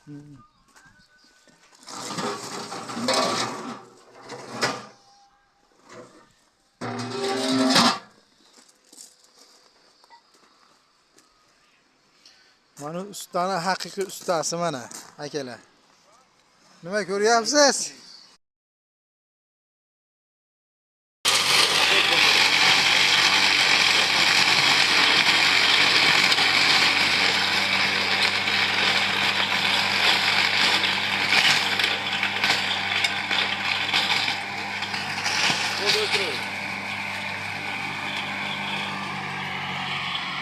Mana ustani haqiqiy ustasi mana akalar. Nima ko'ryapsiz?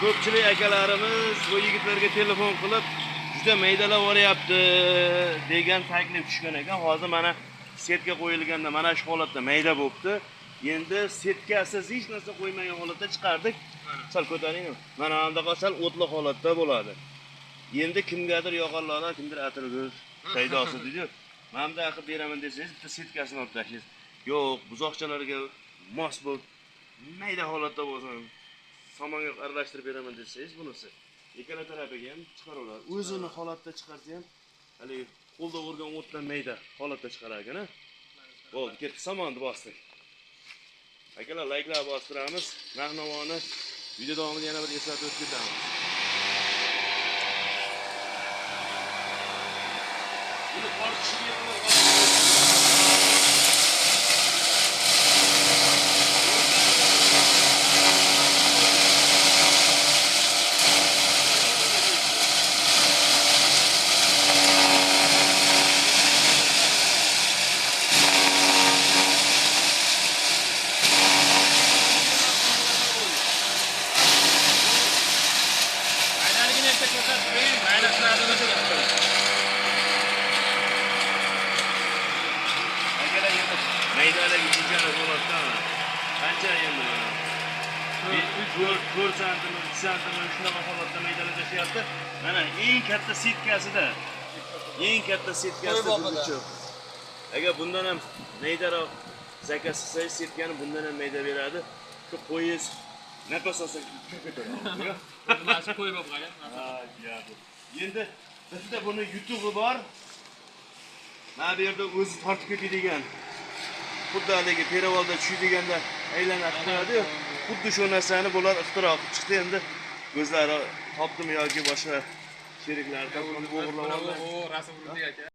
Ko'pchilik akalarimiz bu yigitlarga telefon qilib juda maydalab yuboryapti degan taklif tushgan ekan. Hozir mana setka qo'yilganda mana shu holatda mayda bo'libdi. Endi setkasiz hech narsa qo'ymagan holatda chiqardik. Sal ko'taring. Mana bundaqa sal o'tli holatda bo'ladi. Endi kimgadir yoqarlardan, kimdir atirgul paydosi deydi. Mana bunday qilib beraman desangiz, bitta setkasini olib tashlaysiz. Yo'q, buzoqchalarga mos bo'lib mayda holatda bo'lsin. Somonga aralashtirib beraman desangiz, bunisi ikkala tarafiga ham chiqaraveradi. O'zini holatda chiqarsa ham, haligi qo'lda o'rgan o'tdan mayda holatda chiqarar ekan, ha? Bo'ldi, ketdi, somonni bosdik. Akalar, layklar bostiramiz. Narx-navoni video davomida yana bir eslatib o'tib ketamiz. Buni tortishga maydaligi chechani bo'ladida. Qancha endi? 4 santimetr, 3 santimetr shunaqa holatda maydalab tashlayapti. Mana eng katta setkasida. Eng katta setkasida bu. Agar bundan ham maydaroq zakaz qilsangiz, setkani bundan ham mayda beradi. Shu qo'yingiz nafas olsa kirib ketadi. Mana shu qo'y bo'lib qolgan. Ha, endi bitta buni yutug'i bor. Mana bu yerda o'zi tortib ketadigan. Xuddi haligi perevolda tushdiganda aylanib qo'yadi-yu. Xuddi shu narsani bular ixtiro qilib chiqdi. Endi o'zlari topdimi yoki boshqa sheriklari topdimi, o'g'irlab oldi. O, rasm urdik aka.